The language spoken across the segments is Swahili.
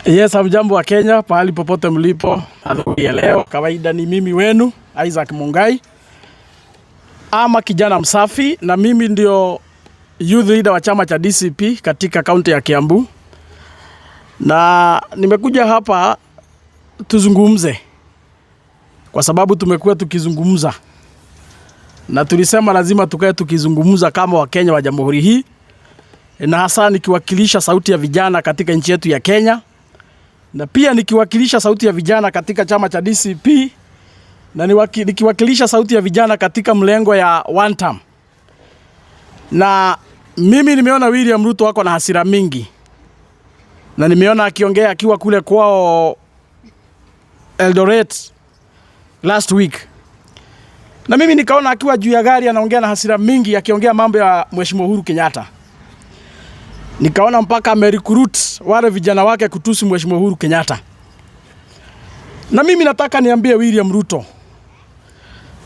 Yes, hamjambo Wakenya, pahali popote mlipo. Adhuhuri ya leo, kawaida ni mimi wenu Isaac Mungai ama kijana msafi, na mimi ndio youth leader wa chama cha DCP katika kaunti ya Kiambu, na nimekuja hapa tuzungumze, kwa sababu tumekuwa tukizungumza na tulisema lazima tukae tukizungumza kama Wakenya wa jamhuri hii, na hasa nikiwakilisha sauti ya vijana katika nchi yetu ya Kenya na pia nikiwakilisha sauti ya vijana katika chama cha DCP na nikiwakilisha sauti ya vijana katika mlengo ya one term. Na mimi nimeona William Ruto ako na hasira mingi, na nimeona akiongea akiwa kule kwao Eldoret last week, na mimi nikaona akiwa juu ya gari anaongea na hasira mingi, akiongea mambo ya Mheshimiwa Uhuru Kenyatta. Nikaona mpaka amerecruit wale vijana wake kutusi Mheshimiwa Uhuru Kenyatta. Na mimi nataka niambie William Ruto,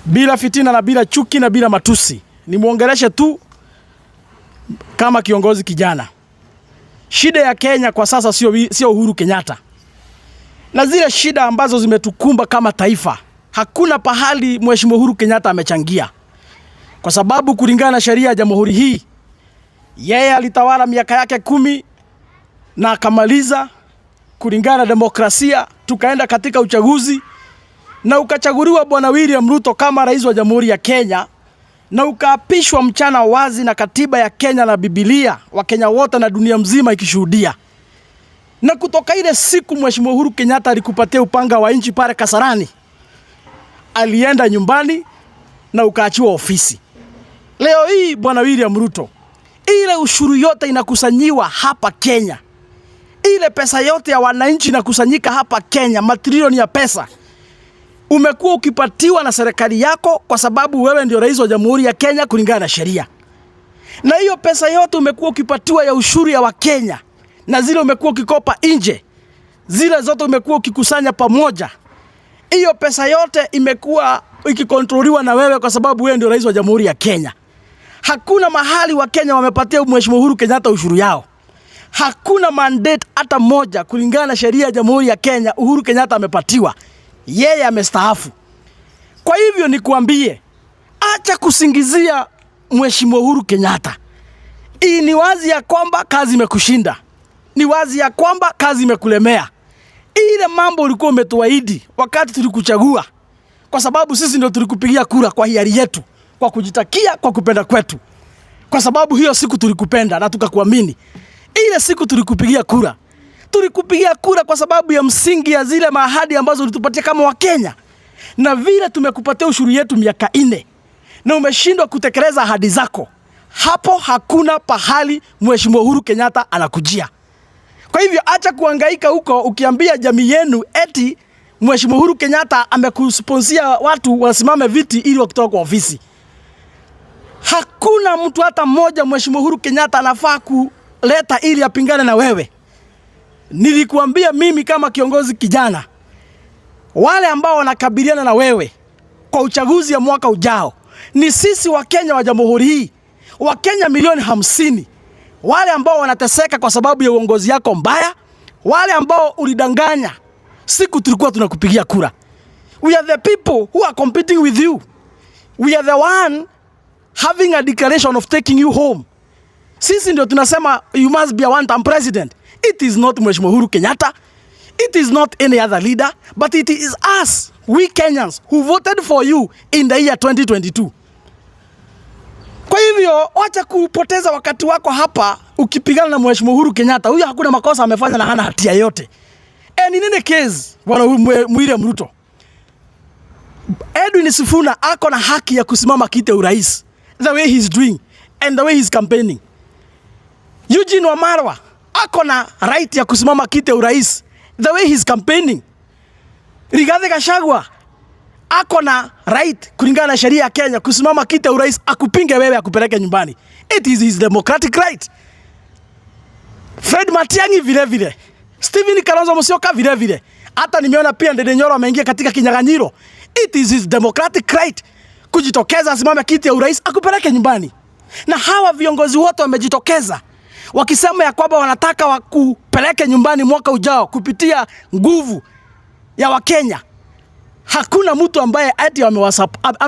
bila fitina na bila chuki na bila matusi, nimwongeleshe tu kama kiongozi kijana. Shida ya Kenya kwa sasa sio Uhuru Kenyatta, na zile shida ambazo zimetukumba kama taifa, hakuna pahali Mheshimiwa Uhuru Kenyatta amechangia, kwa sababu kulingana na sheria ya jamhuri hii, yeye alitawala miaka yake 10 na akamaliza kulingana na demokrasia, tukaenda katika uchaguzi na ukachaguliwa Bwana William Ruto kama rais wa Jamhuri ya Kenya na ukaapishwa mchana wazi na katiba ya Kenya na Biblia, Wakenya wote na dunia mzima ikishuhudia. Na kutoka ile siku Mheshimiwa Uhuru Kenyatta alikupatia upanga wa nchi pale Kasarani, alienda nyumbani na ukaachiwa ofisi. Leo hii Bwana William Ruto, ile ushuru yote inakusanyiwa hapa Kenya, ile pesa yote ya wananchi inakusanyika hapa Kenya, matrilioni ya pesa umekuwa ukipatiwa na serikali yako, kwa sababu wewe ndio rais wa Jamhuri ya Kenya kulingana na sheria. Na hiyo pesa yote umekuwa ukipatiwa ya ushuru ya Wakenya na zile umekuwa ukikopa nje, zile zote umekuwa ukikusanya pamoja. Hiyo pesa yote imekuwa ikikontroliwa na wewe, kwa sababu wewe ndio rais wa Jamhuri ya Kenya. Hakuna mahali Wakenya wamepatia Mheshimiwa Uhuru Kenyatta ushuru yao. Hakuna mandate hata moja kulingana na sheria ya Jamhuri ya Kenya Uhuru Kenyatta amepatiwa. Yeye amestaafu. Kwa hivyo nikuambie, acha kusingizia Mheshimiwa Uhuru Kenyatta. Hii ni wazi ya kwamba kazi imekushinda, ni wazi ya kwamba kazi imekulemea. Ile mambo ulikuwa umetuahidi wakati tulikuchagua, kwa sababu sisi ndio tulikupigia kura kwa hiari yetu, kwa kujitakia, kwa kupenda kwetu, kwa sababu hiyo siku tulikupenda na tukakuamini. Ile siku tulikupigia kura, tulikupigia kura kwa sababu ya msingi ya zile maahadi ambazo ulitupatia kama Wakenya, na vile tumekupatia ushuru yetu miaka 4 na umeshindwa kutekeleza ahadi zako. Hapo hakuna pahali Mheshimiwa Uhuru Kenyatta anakujia. Kwa hivyo acha kuhangaika huko ukiambia jamii yenu eti Mheshimiwa Uhuru Kenyatta amekusponsia watu wasimame viti ili wakitoka kwa ofisi. Hakuna mtu hata mmoja Mheshimiwa Uhuru Kenyatta anafaa kuleta ili apingane na wewe. Nilikuambia mimi kama kiongozi kijana, wale ambao wanakabiliana na wewe kwa uchaguzi ya mwaka ujao ni sisi Wakenya wa jamhuri hii, Wakenya milioni 50, wale ambao wanateseka kwa sababu ya uongozi yako mbaya, wale ambao ulidanganya siku tulikuwa tunakupigia kura. We are the people who are competing with you. We are the one having a declaration of taking you home. Sisi ndio tunasema you must be a one term president. It is not Mheshimiwa Uhuru Kenyatta. It is not any other leader, but it is us, we Kenyans, who voted for you in the year 2022. Kwa hivyo wacha kupoteza wakati wako hapa ukipigana na Mheshimiwa Uhuru Kenyatta. Huyo hakuna makosa amefanya na hana hatia yote. And in any case, Bwana William Ruto, Edwin Sifuna ako na haki ya kusimama kiti ya urais the way he's doing and the way he's campaigning. Eugene Wamalwa ako na right ya kusimama kiti ya urais the way he's campaigning. Rigathi Gachagua ako na right kulingana na sheria ya Kenya kusimama kiti ya urais akupinge wewe akupeleke nyumbani. It is his democratic right. Fred Matiang'i vile vile. Stephen Kalonzo Musyoka vile vile. Hata nimeona pia Ndindi Nyoro ameingia katika kinyang'anyiro. It is his democratic right kujitokeza asimame kiti ya urais akupeleke nyumbani. Na hawa viongozi wote wamejitokeza. wakisema ya kwamba wanataka wakupeleke nyumbani mwaka ujao kupitia nguvu ya Wakenya. Hakuna mtu ambaye eti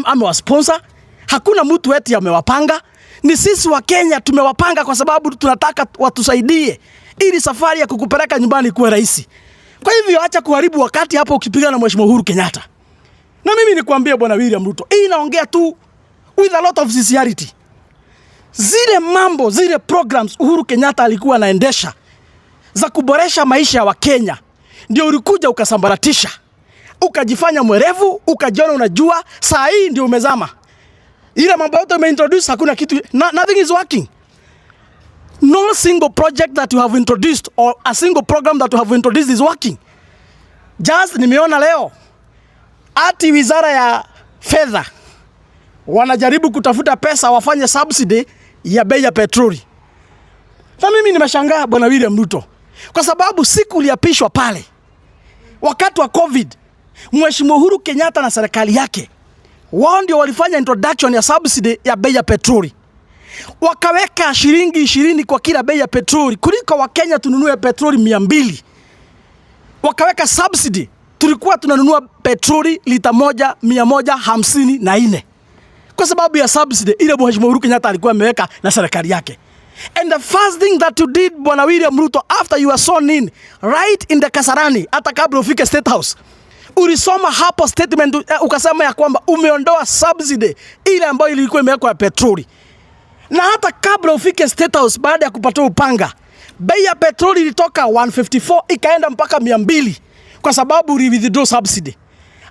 amewasponsor, hakuna mtu eti amewapanga. Ni sisi Wakenya tumewapanga kwa sababu tunataka watusaidie ili safari ya kukupeleka nyumbani kuwe rahisi. Kwa hivyo acha kuharibu wakati hapo ukipigana na Mheshimiwa Uhuru Kenyatta. Na mimi nikwambie, Bwana William Ruto, hii inaongea tu with a lot of sincerity. Zile mambo, zile programs Uhuru Kenyatta alikuwa anaendesha za kuboresha maisha ya Wakenya, ndio ulikuja ukasambaratisha, ukajifanya mwerevu, ukajiona unajua. Saa hii ndio umezama. Ile mambo yote umeintroduce, hakuna kitu, no, nothing is working. No single project that you have introduced or a single program that you have introduced is working. Just nimeona leo ati wizara ya fedha wanajaribu kutafuta pesa wafanye subsidy ya bei ya petroli. Na mimi nimeshangaa, Bwana William Ruto, kwa sababu siku uliapishwa pale wakati wa COVID, Mheshimiwa Uhuru Kenyatta na serikali yake wao ndio walifanya introduction ya subsidy ya bei ya petroli, wakaweka shilingi 20 kwa kila bei ya petroli kuliko Wakenya tununue petroli 200. Wakaweka subsidy, tulikuwa tunanunua petroli lita moja 154 kwa sababu ya subsidy ile Mheshimiwa Uhuru Kenyatta alikuwa ameweka na serikali yake. And the first thing that you did, Bwana William Ruto, after you were sworn in right in the Kasarani, hata kabla ufike State House, ulisoma hapo statement ukasema ya kwamba umeondoa subsidy ile ambayo ilikuwa imewekwa ya petroli. Na hata kabla ufike State House, baada ya kupata upanga, bei ya petroli ilitoka 154 ikaenda mpaka 200 kwa sababu uli withdraw subsidy.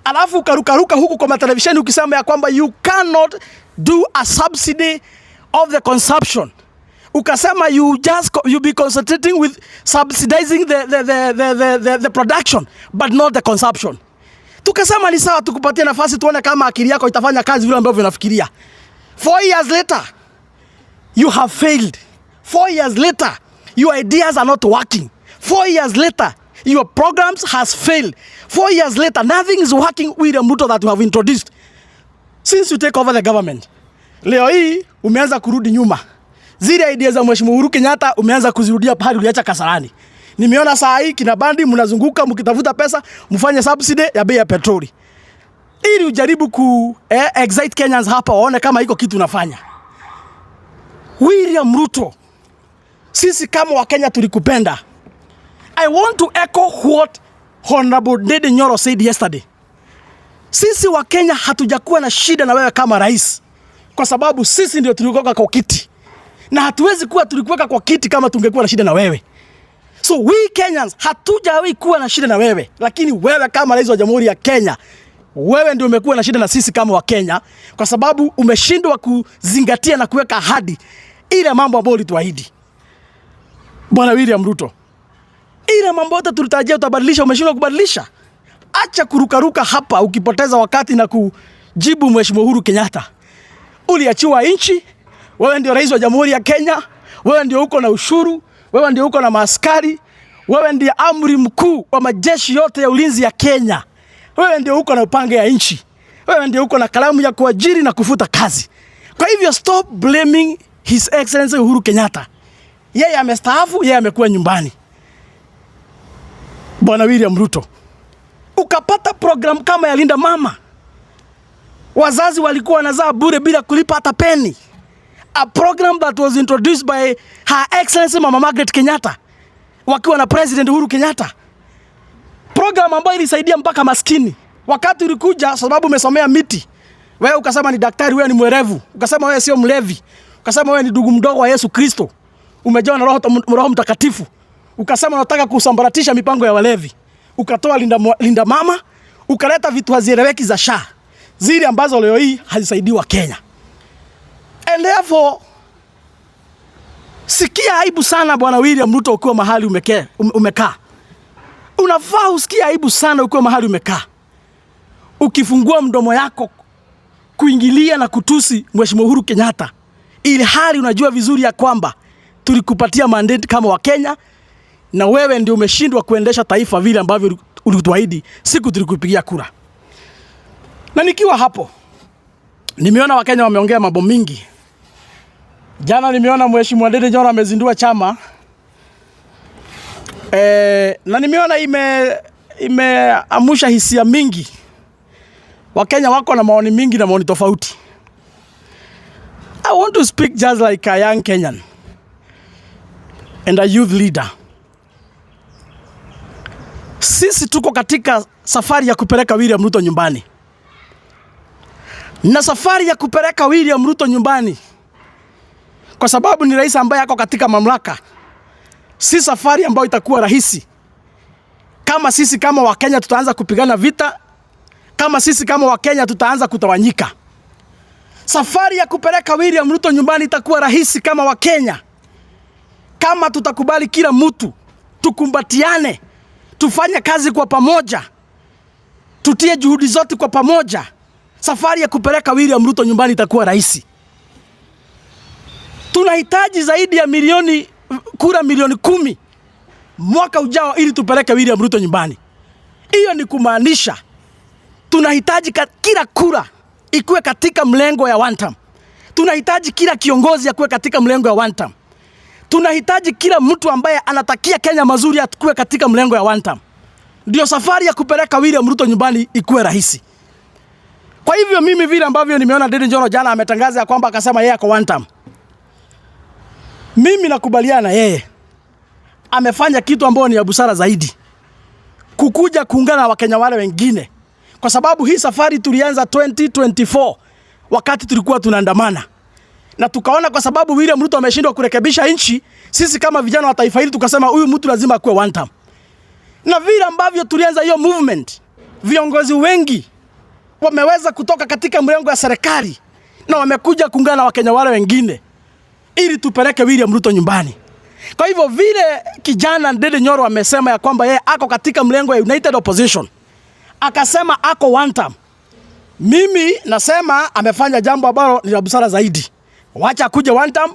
Alafu ukarukaruka huku kwa matelevisheni ukisema ya kwamba you cannot do a subsidy of the consumption. Ukasema you be concentrating with subsidizing the production but not the consumption. Tukasema ni sawa, tukupatie nafasi tuone kama akili yako itafanya kazi vile ambavyo unafikiria. 4 years later you have failed. 4 years later your ideas are not working. 4 years later your programs has failed. 4 years later nothing is working, William Ruto, that you have introduced since you take over the government. Leo hii umeanza kurudi nyuma. Zile ideas za Mheshimiwa Uhuru Kenyatta umeanza kuzirudia pahali uliacha Kasarani. Nimeona saa hii kina Bandi mnazunguka mkitafuta pesa mfanye subsidy ya bei ya petroli ili ujaribu ku excite Kenyans hapa waone kama iko kitu unafanya. William Ruto, sisi kama Wakenya tulikupenda. I want to echo what Honorable Ndindi Nyoro said yesterday. Sisi Wakenya hatujakuwa na shida na wewe kama rais, kwa sababu sisi ndio tulikuweka kwa kiti, na hatuwezi kuwa tulikuweka kwa kiti kama tungekuwa na shida na wewe. So we Kenyans hatujawahi kuwa na shida na wewe, lakini wewe kama rais wa Jamhuri ya Kenya, wewe ndio umekuwa na shida na sisi kama Wakenya, kwa sababu umeshindwa kuzingatia na kuweka ahadi ile mambo ambayo ulituahidi. Bwana William Ruto, ile mambo yote tulitarajia utabadilisha, umeshindwa kubadilisha. Acha kurukaruka hapa ukipoteza wakati na kujibu Mheshimiwa Uhuru Kenyatta. Uliachiwa nchi, wewe ndio rais wa Jamhuri ya Kenya, wewe ndio uko na ushuru, wewe ndio uko na maaskari, wewe ndiye amri mkuu wa majeshi yote ya ulinzi ya Kenya, wewe ndio uko na upanga ya nchi, wewe ndio uko na kalamu ya kuajiri na kufuta kazi. Kwa hivyo stop blaming His Excellency Uhuru Kenyatta. Yeye amestaafu, yeye amekuwa nyumbani. Bwana William Ruto, ukapata program kama ya Linda Mama, wazazi walikuwa wanazaa bure bila kulipa hata peni. A program that was introduced by Her Excellency Mama Margaret Kenyatta wakiwa na President Uhuru Kenyatta, program ambayo ilisaidia mpaka maskini. Wakati ulikuja, sababu umesomea miti, wewe ukasema ni daktari, wewe ni mwerevu, ukasema wewe sio mlevi, ukasema wewe ni ndugu mdogo wa Yesu Kristo, umejawa na Roho Mtakatifu, ukasema unataka kusambaratisha mipango ya walevi, ukatoa Linda Mama, ukaleta vitu hazieleweki za SHA zile ambazo leo hii hazisaidii Wakenya. And therefore sikia aibu sana, Bwana William Ruto, ukiwa mahali umekaa. Unafaa usikie aibu sana ukiwa mahali umekaa, ukifungua mdomo yako kuingilia na kutusi Mheshimiwa Uhuru Kenyatta, ili hali unajua vizuri ya kwamba tulikupatia mandate kama Wakenya na wewe ndio umeshindwa kuendesha taifa vile ambavyo ulituahidi siku tulikupigia kura. Na nikiwa hapo, nimeona Wakenya wameongea mambo mingi. Jana nimeona Mheshimiwa Ndindi Nyoro amezindua chama na nimeona imeamusha hisia mingi. Wakenya wako na maoni mingi na maoni tofauti. I want to speak just like a young Kenyan and a youth leader. Sisi tuko katika safari ya kupeleka William Ruto nyumbani, na safari ya kupeleka William Ruto nyumbani, kwa sababu ni rais ambaye ako katika mamlaka, si safari ambayo itakuwa rahisi. Kama sisi kama Wakenya tutaanza kupigana vita, kama sisi kama Wakenya tutaanza kutawanyika. Safari ya kupeleka William Ruto nyumbani itakuwa rahisi kama Wakenya, kama tutakubali kila mtu tukumbatiane, tufanye kazi kwa pamoja, tutie juhudi zote kwa pamoja. Safari ya kupeleka William Ruto nyumbani itakuwa rahisi. Tunahitaji zaidi ya kura milioni 10 mwaka ujao ili tupeleke William Ruto nyumbani. Hiyo ni kumaanisha tunahitaji kila kura ikuwe katika mlengo ya one term. Tunahitaji kila kiongozi akuwe katika mlengo ya one term. Tunahitaji kila mtu ambaye anatakia Kenya mazuri akuwe katika mlengo ya one term. Ndio safari ya kupeleka William Ruto nyumbani ikuwe rahisi. Kwa hivyo mimi vile ambavyo nimeona Ndindi Nyoro jana ametangaza ya kwamba akasema yeye ako one term. Mimi nakubaliana na yeye. Amefanya kitu ambayo ni ya busara zaidi. Kukuja kuungana na Wakenya wale wengine. Kwa sababu hii safari tulianza 2024 wakati tulikuwa tunaandamana. Na tukaona kwa sababu William Ruto ameshindwa kurekebisha nchi, sisi kama vijana wa taifa hili tukasema huyu mtu lazima akuwe one term. Na vile ambavyo tulianza hiyo movement, viongozi wengi wameweza kutoka katika mrengo ya serikali na wamekuja kuungana na Wakenya wale wengine ili tupeleke William Ruto nyumbani. Kwa hivyo vile kijana Ndindi Nyoro amesema ya kwamba yeye ako katika mlengo ya United Opposition, akasema ako one term, mimi nasema amefanya jambo ambalo ni la busara zaidi. Wacha akuje one term,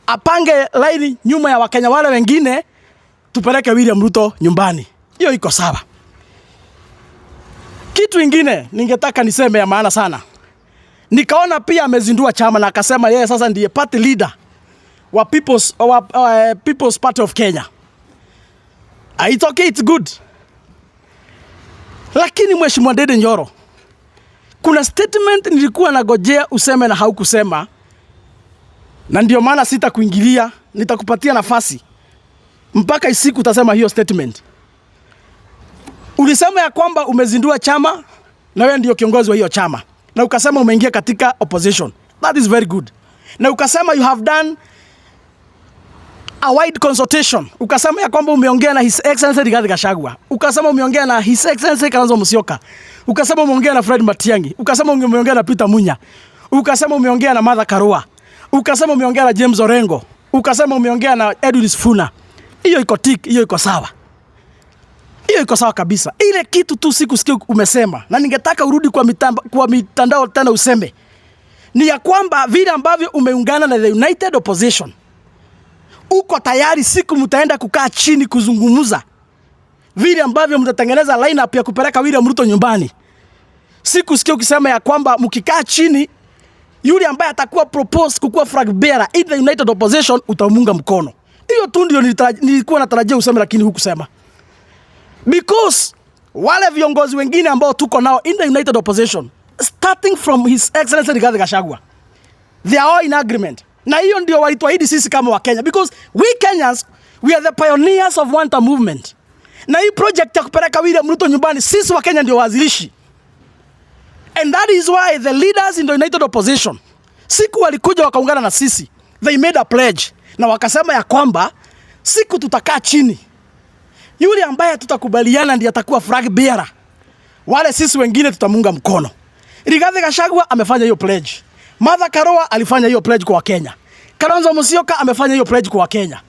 apange laini nyuma ya Wakenya wale wengine, tupeleke William Ruto nyumbani. Hiyo iko sawa. Kitu ingine ningetaka niseme ya maana sana, nikaona pia amezindua chama na akasema yeye sasa ndiye party leader wa People's Party of Kenya. It's okay, it's good. Lakini Mheshimiwa Ndindi Nyoro, kuna statement nilikuwa nagojea useme na haukusema, na ndio maana sitakuingilia, nitakupatia nafasi mpaka siku utasema hiyo statement. Ulisema ya kwamba umezindua chama na wewe ndio kiongozi wa hiyo chama, na ukasema umeingia katika opposition. That is very good. Na ukasema you have done a wide consultation. Ukasema ya kwamba umeongea na His Excellency Rigathi Gachagua. Ukasema umeongea na His Excellency Kalonzo Musyoka. Ukasema umeongea na Fred Matiang'i. Ukasema umeongea na Peter Munya. Ukasema umeongea na Martha Karua. Ukasema umeongea na James Orengo. Ukasema umeongea na Edwin Sifuna. Hiyo iko tick, hiyo iko sawa. Hiyo iko sawa kabisa. Ile kitu tu sikusikia umesema, na ningetaka urudi kwa mitandao tena useme ni ya kwamba vile ambavyo umeungana na the United Opposition, uko tayari siku mtaenda kukaa chini kuzungumza vile ambavyo mtatengeneza lineup ya kupeleka William Ruto nyumbani. Sikusikia ukisema ya kwamba mkikaa chini, yule ambaye atakuwa proposed kukuwa flag bearer in the United Opposition utamunga mkono. Hiyo tu ndio nilikuwa natarajia useme, lakini hukusema. Because wale viongozi wengine ambao tuko nao in the United Opposition, starting from His Excellency Rigathi Gachagua, they are all in agreement. Na hiyo ndio walituahidi sisi kama Wakenya, because we Kenyans, we are the pioneers of one term movement. Na hii project ya kupeleka William Ruto nyumbani, sisi Wakenya ndio waanzilishi. And that is why the leaders in the United Opposition, siku walikuja wakaungana na sisi, they made a pledge na wakasema ya kwamba siku tutakaa chini, yule ambaye tutakubaliana ndiye atakuwa flag bearer, wale sisi wengine tutamunga mkono. Rigathi Gachagua amefanya hiyo pledge. Martha Karua alifanya hiyo pledge kwa Wakenya. Kalonzo Musyoka amefanya hiyo pledge kwa Wakenya.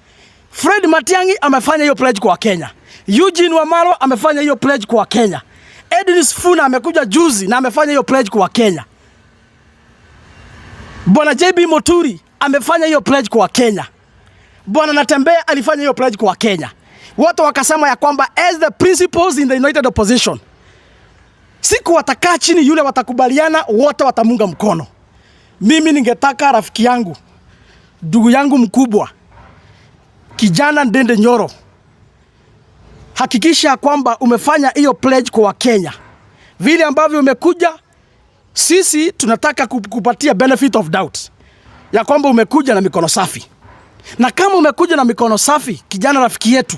Fred Matiang'i amefanya hiyo pledge kwa Wakenya. Eugene Wamalwa amefanya hiyo pledge kwa Wakenya. Edwin Sifuna amekuja juzi na amefanya hiyo pledge kwa Wakenya. Bwana JB Muturi amefanya hiyo pledge kwa Wakenya. Bwana Natembeya alifanya hiyo pledge kwa Wakenya. Wote wakasema ya kwamba as the principals in the United Opposition, siku watakaa chini, yule watakubaliana, wote watamunga mkono. Mimi ningetaka rafiki yangu Ndugu yangu mkubwa, kijana Ndindi Nyoro, hakikisha kwamba umefanya hiyo pledge kwa Wakenya. Vile ambavyo umekuja, sisi tunataka kukupatia benefit of doubt ya kwamba umekuja na mikono safi, na kama umekuja na mikono safi, kijana rafiki yetu,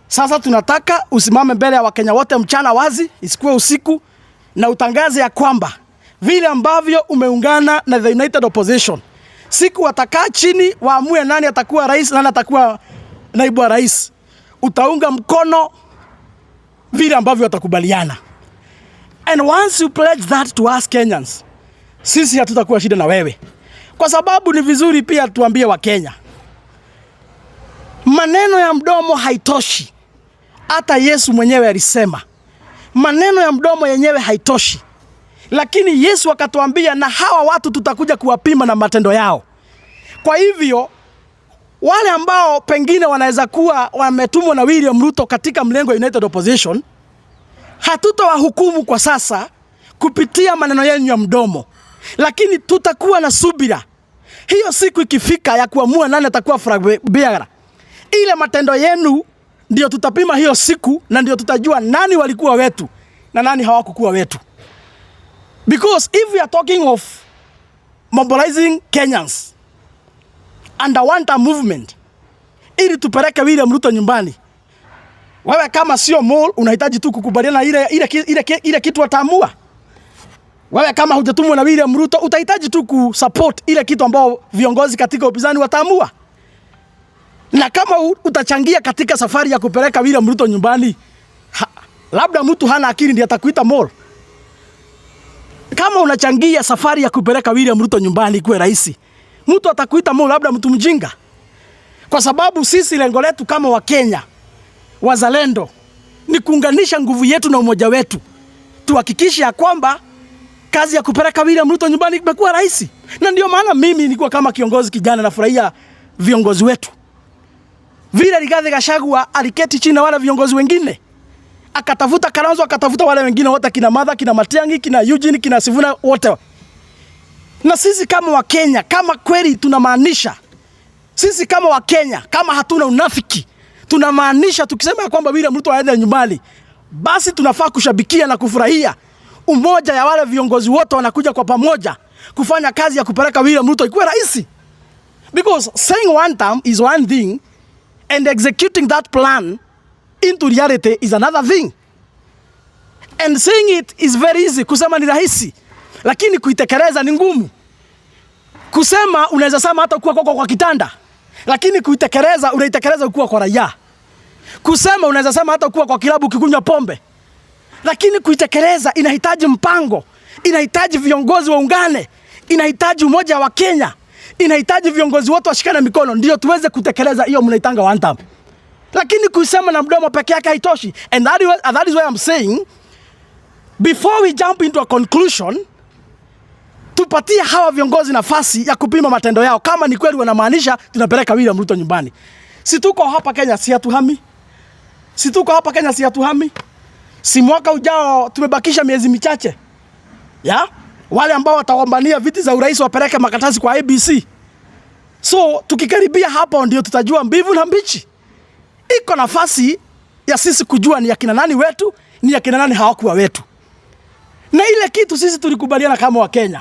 sasa tunataka usimame mbele ya Wakenya wote mchana wazi, isikuwe usiku, na utangaze ya kwamba vile ambavyo umeungana na the United Opposition, siku watakaa chini waamue nani atakuwa rais, nani atakuwa naibu wa rais, utaunga mkono vile ambavyo watakubaliana. And once you pledge that to us Kenyans, sisi hatutakuwa shida na wewe, kwa sababu ni vizuri pia tuambie Wakenya, maneno ya mdomo haitoshi. Hata Yesu mwenyewe alisema maneno ya mdomo yenyewe haitoshi, lakini Yesu akatuambia, na hawa watu tutakuja kuwapima na matendo yao. Kwa hivyo wale ambao pengine wanaweza kuwa wametumwa na William Ruto katika mlengo wa United Opposition, hatutawahukumu kwa sasa kupitia maneno yenu ya mdomo, lakini tutakuwa na subira. Hiyo siku ikifika ya kuamua nani atakuwa flag bearer, ile matendo yenu ndio tutapima hiyo siku, na ndio tutajua nani walikuwa wetu na nani hawakukuwa wetu. Because if we are talking of mobilizing Kenyans under one term movement ili tupeleke William Ruto nyumbani, wewe kama sio mole unahitaji tu kukubaliana ile kitu wataamua. Wewe kama hujatumwa na William Ruto utahitaji tu kusupport ile kitu ambao viongozi katika upinzani wataamua. Na kama utachangia katika safari ya kupeleka William Ruto nyumbani, labda mtu hana akili ndiye atakuita mole. Kama unachangia safari ya kupeleka William Ruto nyumbani kuwe rais, mtu atakuita mole, labda mtu mjinga. Kwa sababu sisi lengo letu kama Wakenya wazalendo ni kuunganisha nguvu yetu na umoja wetu, tuhakikishe ya kwamba kazi ya kupeleka William Ruto nyumbani imekuwa rahisi. Na ndio maana mimi nilikuwa kama kiongozi kijana nafurahia viongozi wetu, vile Rigathi Gachagua aliketi chini na wale viongozi wengine, akatafuta Kalonzo, akatafuta wale wengine wote, kina Martha, kina Matiang'i, kina Eugene, kina Sifuna wote. Na sisi kama Wakenya, kama kweli tunamaanisha, sisi kama Wakenya, kama hatuna unafiki, tunamaanisha tukisema ya kwamba William Ruto aende nyumbani, basi tunafaa kushabikia na kufurahia umoja ya wale viongozi wote wanakuja kwa pamoja kufanya kazi ya kupeleka William Ruto ikuwe rahisi. Because saying one term is one thing and executing that plan into reality is another thing. And saying it is very easy, kusema ni rahisi, lakini kuitekeleza ni ngumu. Kusema unaweza sema hata ukiwa kwako kwa kitanda, lakini kuitekeleza unaitekeleza ukiwa kwa raia. Kusema unaweza sema hata ukiwa kwa kilabu ukikunywa pombe, lakini kuitekeleza inahitaji mpango, inahitaji viongozi waungane, inahitaji umoja wa Kenya, inahitaji viongozi wote washikane mikono ndio tuweze kutekeleza hiyo mnaitanga one term. Lakini kusema na mdomo peke yake haitoshi. And that is why I'm saying, before we jump into a conclusion, tupatie hawa viongozi nafasi ya kupima matendo yao, kama ni kweli wanamaanisha tunapeleka William Ruto nyumbani. Si tuko hapa Kenya, si hatuhami? Si tuko hapa Kenya, si hatuhami? Si mwaka ujao tumebakisha miezi michache ya wale ambao watagombania viti za urais wapeleke makaratasi kwa IEBC. So tukikaribia hapo ndio tutajua mbivu na mbichi. Iko nafasi ya sisi kujua ni akina nani wetu, ni akina nani hawakuwa wetu. Na ile kitu sisi tulikubaliana kama Wakenya,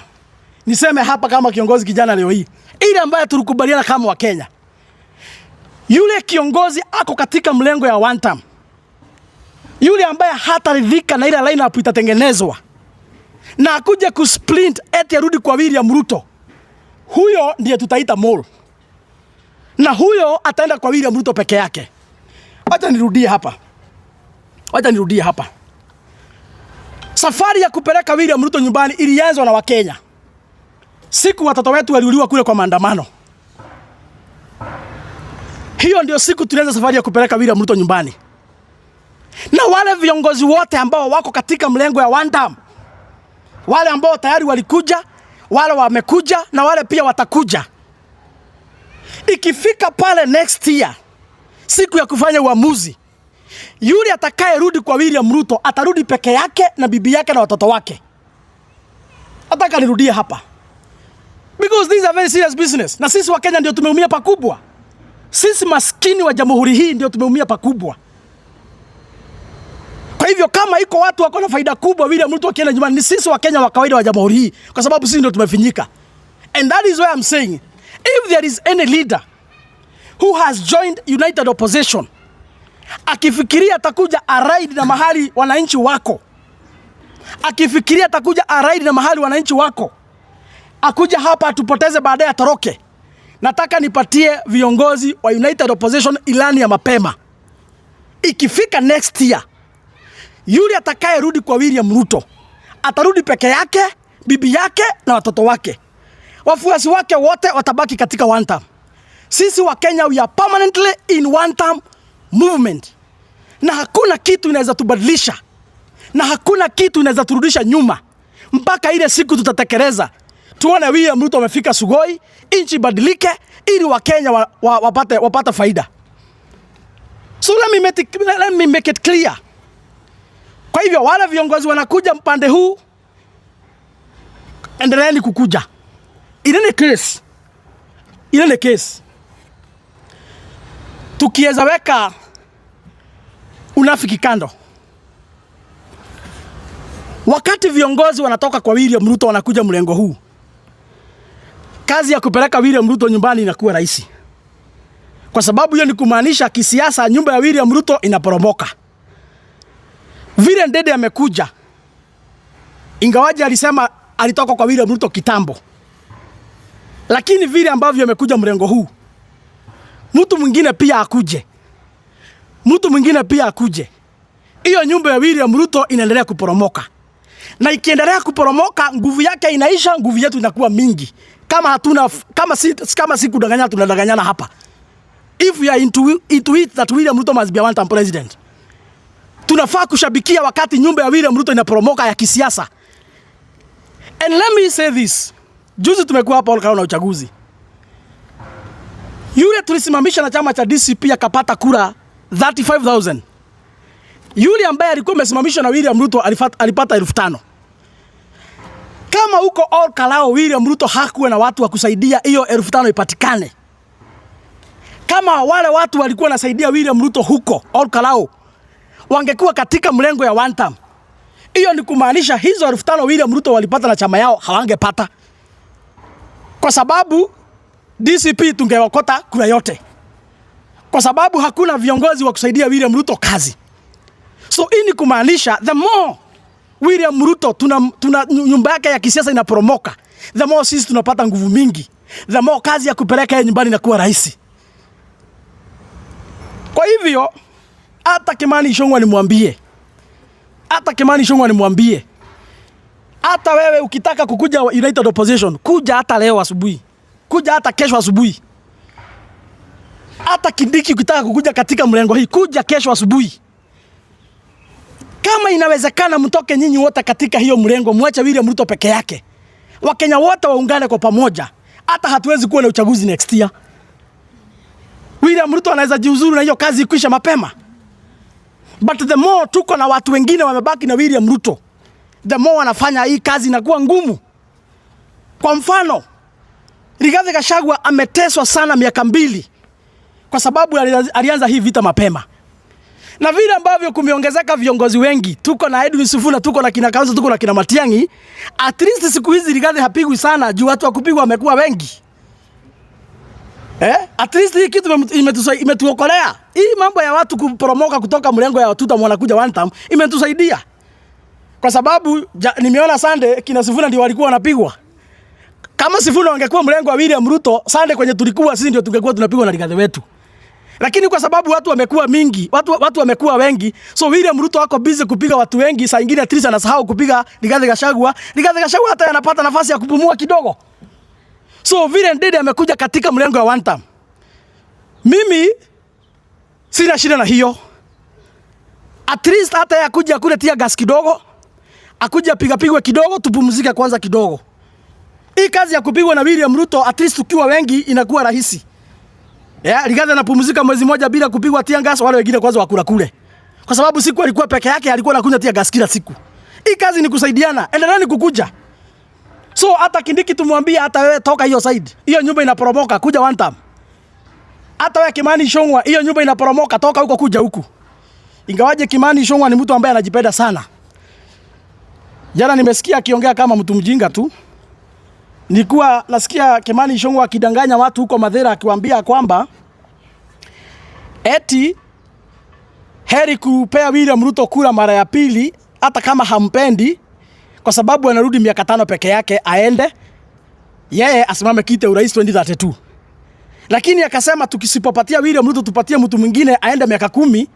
niseme hapa kama kiongozi kijana leo hii, ile ambayo tulikubaliana kama Wakenya, yule kiongozi ako katika mlengo ya one term, yule ambaye hataridhika na ile lineup itatengenezwa na akuje kusplit eti arudi kwa William Ruto, huyo ndiye tutaita mole, na huyo ataenda kwa William Ruto peke yake. Wacha nirudie hapa, wacha nirudie hapa. Safari ya kupeleka William Ruto nyumbani ilianzwa na Wakenya siku watoto wetu waliuliwa kule kwa maandamano. Hiyo ndio siku tulianza safari ya kupeleka William Ruto nyumbani, na wale viongozi wote ambao wako katika mlengo ya one term, wale ambao tayari walikuja, wale wamekuja na wale pia watakuja. Ikifika pale next year, siku ya kufanya uamuzi, yule atakayerudi kwa William Ruto atarudi peke yake na bibi yake na watoto wake. Nataka nirudie hapa. Because this is a very serious business. Na sisi Wakenya ndio tumeumia pakubwa. Sisi maskini wa jamhuri hii ndio tumeumia pakubwa. Kwa hivyo kama iko watu wako na faida kubwa William Ruto akienda nyumbani, ni sisi Wakenya wa kawaida wa jamhuri hii, kwa sababu sisi ndio tumefinyika. And that is why I'm saying, if there is any leader who has joined United Opposition akifikiria atakuja aride na mahali wananchi wako, akifikiria atakuja aride na mahali wananchi wako, akuja hapa atupoteze, baadaye atoroke. Nataka nipatie viongozi wa United Opposition ilani ya mapema. Ikifika next year, yule atakayerudi kwa William Ruto atarudi peke yake, bibi yake na watoto wake. Wafuasi wake wote watabaki katika one term. Sisi Wakenya, we are permanently in one term movement, na hakuna kitu inaweza tubadilisha na hakuna kitu inaweza turudisha nyuma mpaka ile siku tutatekeleza, tuone William Ruto amefika Sugoi, nchi ibadilike ili Wakenya wapate faida. So let me make it clear. Kwa hivyo wale viongozi wanakuja mpande huu, endeleeni kukuja. In any case, tukiweza weka unafiki kando, wakati viongozi wanatoka kwa William Ruto wanakuja mlengo huu, kazi ya kupeleka William Ruto nyumbani inakuwa rahisi, kwa sababu hiyo ni kumaanisha kisiasa nyumba ya William Ruto inaporomoka. Vile Ndindi amekuja, ingawaje alisema alitoka kwa William Ruto kitambo, lakini vile ambavyo amekuja mrengo huu, mtu mwingine pia akuje, mtu mwingine pia akuje, hiyo nyumba ya William Ruto inaendelea kuporomoka, na ikiendelea kuporomoka, nguvu yake inaisha, nguvu yetu inakuwa mingi. Kama hatuna kama si kudanganyana, tunadanganyana hapa. If we are into it that William Ruto must be a one term president, tunafaa kushabikia wakati nyumba ya William Ruto inaporomoka ya kisiasa. And let me say this. Juzi tumekuwa hapa Olkalou na uchaguzi. Yule tulisimamisha na chama cha DCP akapata kura 35,000. Yule ambaye alikuwa amesimamishwa na William Ruto alipata 5,000. Kama huko Olkalou William Ruto hakuwa na watu wa kusaidia hiyo 5,000 ipatikane, kama wale watu walikuwa wanasaidia William Ruto huko Olkalou wangekuwa katika mlengo ya one term, hiyo ni kumaanisha hizo 5,000 William Ruto walipata na chama yao hawangepata, kwa sababu DCP tungeokota kura yote, kwa sababu hakuna viongozi wa kusaidia William Ruto kazi. So hii ni kumaanisha the more William Ruto tuna nyumba yake ya kisiasa inaporomoka, the more sisi tunapata nguvu mingi, the more kazi ya kupeleka yeye nyumbani inakuwa rahisi. Kwa hivyo hata Kimani Ichung'wah nimwambie, hata Kimani Ichung'wah nimwambie, hata wewe ukitaka kukuja United Opposition, kuja hata leo asubuhi, kuja hata kesho asubuhi. Hata Kindiki ukitaka kukuja katika mlengo hii, kuja kesho asubuhi. Kama inawezekana, mtoke nyinyi wote katika hiyo mlengo, mwache William Ruto peke yake. Wakenya wote waungane kwa pamoja. Hata hatuwezi kuwa na uchaguzi next year. William Ruto anaweza jiuzuru na hiyo kazi ikwisha mapema. But the more tuko na watu wengine wamebaki na William Ruto, the more wanafanya hii kazi inakuwa ngumu. Kwa mfano, Rigathi Gachagua ameteswa sana miaka 2 kwa sababu alianza hii vita mapema. Na vile ambavyo kumeongezeka viongozi wengi, tuko na Edwin Sifuna, tuko na kina Kalonzo, tuko na kina Matiang'i, at least siku hizi Rigathi hapigwi sana juu watu wa kupigwa wamekuwa wengi. Eh? At least hii kitu imetuokolea. Hii mambo ya watu kuporomoka kutoka mlengo ya two term wanakuja one term imetusaidia. Kwa sababu nimeona Sunday kina Sifuna ndio walikuwa wanapigwa. Kama Sifuna wangekuwa mlengo wa William Ruto, Sunday kwenye tulikuwa sisi ndio tungekuwa tunapigwa na Rigathi wetu. Lakini kwa sababu watu wamekuwa mingi, watu wamekuwa wengi, so William Ruto ako busy kupiga watu wengi, saa ingine at least anasahau kupiga Rigathi Gachagua. Rigathi Gachagua hata anapata nafasi ya kupumua kidogo. So vile Ndindi amekuja katika mlengo wa one term, mimi sina shida na hiyo. At least hata yeye akuja kule tear gas kidogo, akuja piga pigwe kidogo, tupumzike kwanza kidogo. Hii kazi ya kupigwa na William Ruto at least tukiwa wengi inakuwa rahisi. Yeah, Rigathi anapumzika mwezi mmoja bila kupigwa tear gas, wale wengine kwanza wakula kule. Kwa sababu siku alikuwa peke yake, alikuwa anakunywa tear gas kila siku. Hii kazi ni kusaidiana, endeleeni kukuja. So hata Kindiki tumwambie, hata wewe toka hiyo side. Hiyo nyumba inaporomoka, kuja one time. Hata wewe Kimani Ichung'wah, hiyo nyumba inaporomoka, toka huko kuja huku. Ingawaje Kimani Ichung'wah ni mtu ambaye anajipenda sana. Jana nimesikia akiongea kama mtu mjinga tu. Nilikuwa nasikia Kimani Ichung'wah akidanganya watu huko Mathira, akiwaambia kwamba eti heri kupea William Ruto kura mara ya pili hata kama hampendi, kwa sababu anarudi miaka 5 peke yake, aende yeye asimame kiti urais 2032. Lakini akasema tukisipopatia William Ruto tupatie mtu mwingine aende miaka 10.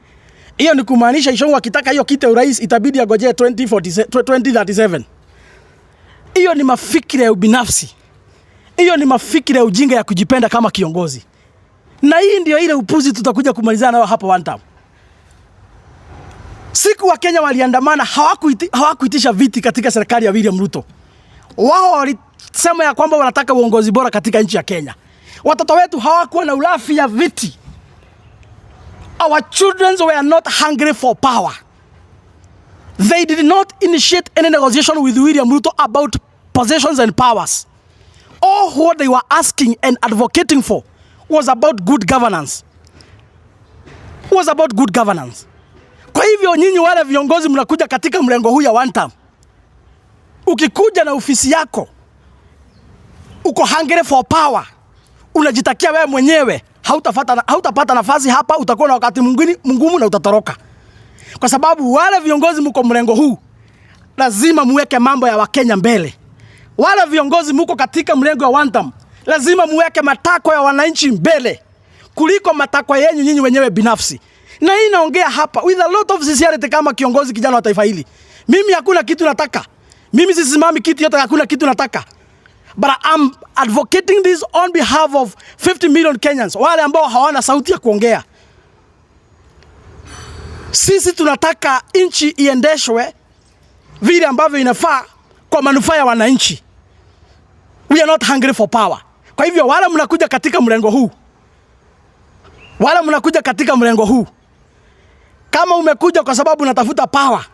Hiyo ni kumaanisha Ichung'wah akitaka hiyo kiti urais itabidi agojee 2047, 2037. Hiyo ni mafikira ya ubinafsi. Hiyo ni mafikira ya ujinga ya kujipenda kama kiongozi. Na hii ndio ile upuzi tutakuja kumalizana nayo hapa one time. Siku Wakenya waliandamana, hawakuitisha viti katika serikali ya William Ruto. Wao walisema ya kwamba wanataka uongozi bora katika nchi ya Kenya. Watoto wetu hawakuwa na ulafi ya viti. Our children were not hungry for power. They did not initiate any negotiation with William Ruto about positions and powers. All what they were asking and advocating for was about good governance. Was about good governance. Kwa hivyo nyinyi wale viongozi mnakuja katika mlengo huu ya one term. Ukikuja na ofisi yako uko hungry for power, unajitakia wewe mwenyewe, hautapata nafasi hapa, utakuwa na wakati mwingine mgumu na utatoroka. Kwa sababu wale viongozi mko mlengo huu lazima muweke mambo ya Wakenya mbele. Wale viongozi muko katika mlengo wa one term, lazima muweke matakwa ya wananchi mbele kuliko matakwa yenu nyinyi wenyewe binafsi. Na hii naongea hapa with a lot of sincerity kama kiongozi kijana wa taifa hili. Mimi hakuna kitu nataka. Mimi sisimami kiti yote, hakuna kitu nataka. But I'm advocating this on behalf of 50 million Kenyans, wale ambao hawana sauti ya kuongea. Sisi tunataka nchi iendeshwe vile ambavyo inafaa kwa manufaa ya wananchi. We are not hungry for power. Kwa hivyo wale mnakuja katika mlengo huu, wale mnakuja katika mlengo huu, kama umekuja kwa sababu unatafuta power,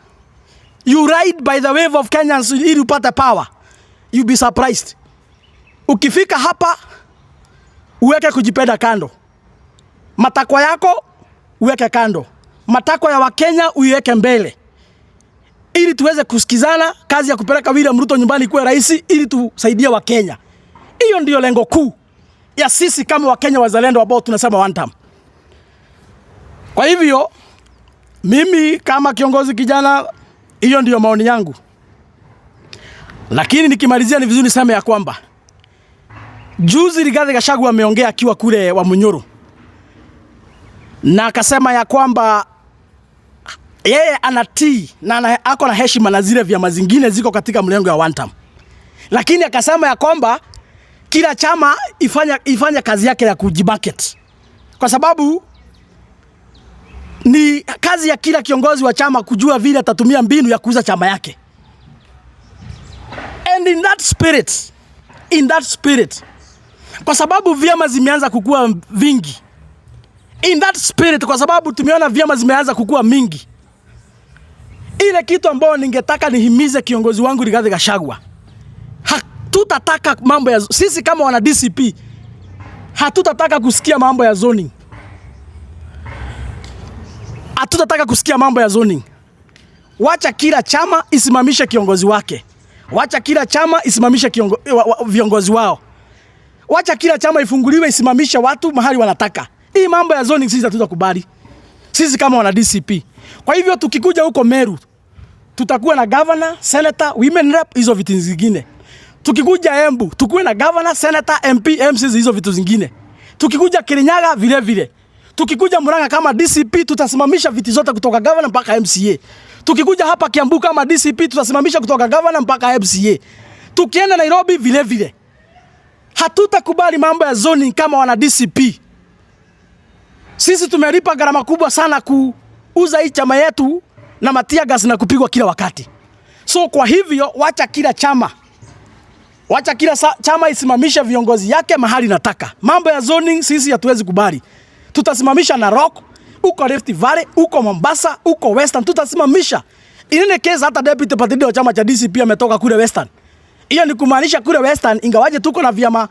you ride by the wave of Kenyans ili upate power, you be surprised. Ukifika hapa uweke kujipenda kando, matakwa yako uweke kando, matakwa ya Wakenya uiweke mbele, ili tuweze kusikizana, kazi ya kupeleka William Ruto nyumbani kuwe rahisi, ili tusaidie Wakenya. Hiyo ndiyo lengo kuu ya sisi kama Wakenya wazalendo ambao tunasema one term. Kwa hivyo mimi kama kiongozi kijana, hiyo ndiyo maoni yangu. Lakini nikimalizia, ni vizuri niseme ya kwamba juzi Rigathi Gachagua ameongea akiwa kule Wamunyoro na akasema ya kwamba yeye anatii na ako na heshima na zile vyama zingine ziko katika mlengo ya one term, lakini akasema ya kwamba kila chama ifanye kazi yake ya kujimarket, kwa sababu ni kazi ya kila kiongozi wa chama kujua vile atatumia mbinu ya kuuza chama yake. And in that spirit, kwa sababu vyama zimeanza kukua vingi, in that spirit, kwa sababu tumeona vyama zimeanza kukua mingi, ile kitu ambayo ningetaka nihimize kiongozi wangu Rigathi Gachagua, hatutataka mambo ya sisi kama wana DCP, hatutataka kusikia mambo ya zoning, hatutataka kusikia mambo ya zoning. Wacha kila chama isimamishe kiongozi wake, wacha kila chama isimamishe viongozi wao, wacha kila chama ifunguliwe isimamishe watu mahali wanataka. Hii mambo ya zoning sisi hatutakubali, sisi kama wana DCP. Kwa hivyo tukikuja huko Meru tutakuwa na governor, senator, women rep, hizo vitu zingine. Tukikuja Embu tukuwe na governor, senator, MP, MCs, hizo vitu zingine. Tukikuja Kirinyaga vile vile. Tukikuja Murang'a kama DCP tutasimamisha viti zote kutoka governor mpaka MCA. Tukikuja hapa Kiambu kama DCP tutasimamisha kutoka governor mpaka MCA. Tukienda Nairobi vile vile. Hatutakubali mambo ya zoning kama wana DCP. Sisi tumelipa gharama kubwa sana kuuza hii chama yetu na matear gas na kupigwa kila wakati. So kwa hivyo wacha kila chama isimamishe viongozi yake mahali nataka. Mambo ya zoning sisi hatuwezi kubali. Tutasimamisha Narok, huko Rift Valley, huko Mombasa, huko Western tutasimamisha. In any case, hata deputy party leader wa chama cha DCP ametoka kule Western. Hiyo ni kumaanisha kule Western, ingawaje tuko na vyama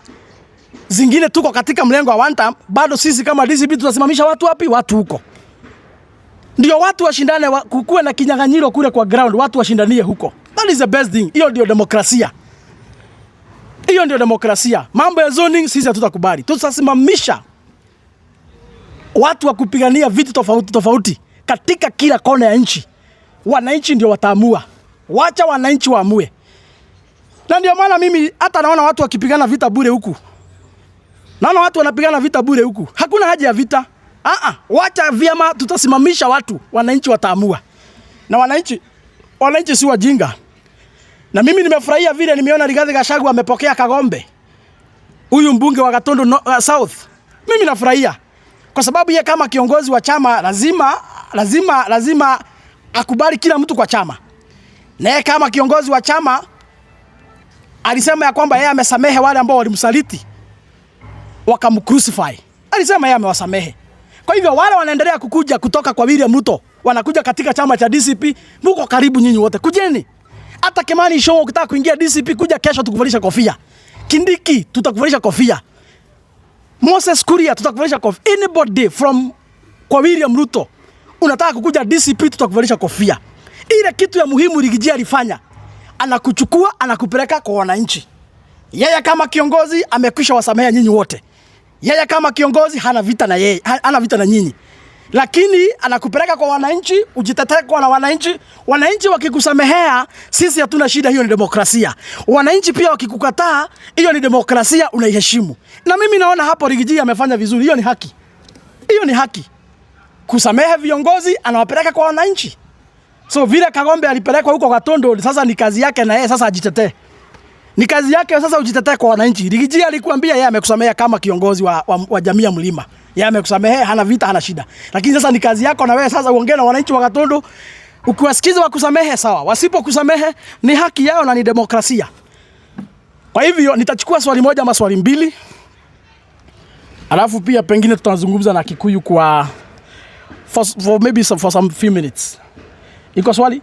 zingine, tuko katika mlengo wa one term, bado sisi kama DCP tutasimamisha watu wapi? Watu huko. Ndio watu washindane, kukuwe na kinyang'anyiro kule kwa ground, watu washindanie huko. That is the best thing. Hiyo ndio demokrasia. Hiyo ndio demokrasia. Mambo ya zoning sisi hatutakubali. Tutasimamisha watu wa kupigania vitu tofauti tofauti katika kila kona ya nchi. Wananchi ndio wataamua. Wacha wananchi waamue. Na ndio maana mimi hata naona watu wakipigana vita bure huku. Naona watu wanapigana vita bure huku. Hakuna haja ya vita. Ah ah, wacha vyama, tutasimamisha watu, wananchi wataamua. Na wananchi si wajinga. Na mimi nimefurahia vile nimeona Rigathi Gachagua amepokea Kagombe, huyu mbunge wa Gatundu no, South. Mimi nafurahia kwa sababu ye kama kiongozi wa chama lazima akubali kila mtu kwa chama. Na yeye kama kiongozi wa chama alisema ya kwamba yeye amesamehe wale ambao walimsaliti wakamcrucify. Alisema yeye amewasamehe. Kwa hivyo wale wanaendelea kukuja kutoka kwa William Ruto, wanakuja katika chama cha DCP, muko karibu nyinyi wote. Kujeni. Hata Kimani Ichung'wah ukitaka kuingia DCP, kuja kesho tukuvalisha kofia. Kindiki tutakuvalisha kofia. Moses Kuria tutakuvalisha kofia. Anybody from kwa William Ruto unataka kukuja DCP, tutakuvalisha kofia. Ile kitu ya muhimu Riggy G alifanya, anakuchukua anakupeleka kwa wananchi. Yeye kama kiongozi amekwisha wasamehea nyinyi wote. Yeye kama kiongozi hana vita na yeye, hana vita na nyinyi. Lakini anakupeleka kwa wananchi, ujitetee kwa na wananchi. Wananchi wakikusamehea, sisi hatuna shida, hiyo ni demokrasia. Wananchi pia wakikukataa, hiyo ni demokrasia, unaiheshimu. Na mimi naona hapo Riggy G amefanya vizuri, hiyo ni haki. Hiyo ni haki. Kusamehe viongozi, anawapeleka kwa wananchi. So vile Kagombe alipelekwa huko Gatundu, sasa ni kazi yake na yeye sasa ajitetee. Ni kazi yake sasa ujitetee kwa wananchi. Riggy G alikuambia yeye amekusamehea kama kiongozi wa jamii ya mlima. Yeye amekusamehea, hana vita, hana shida. Lakini sasa ni kazi yako na wewe sasa uongee na wananchi wa Gatundu. Ukiwasikiza wakusamehe sawa, wasipokusamehe ni haki yao na ni demokrasia. Kwa hivyo nitachukua swali moja ama swali mbili. Alafu pia pengine tutazungumza na Kikuyu kwa for maybe some, for some few minutes. Iko swali?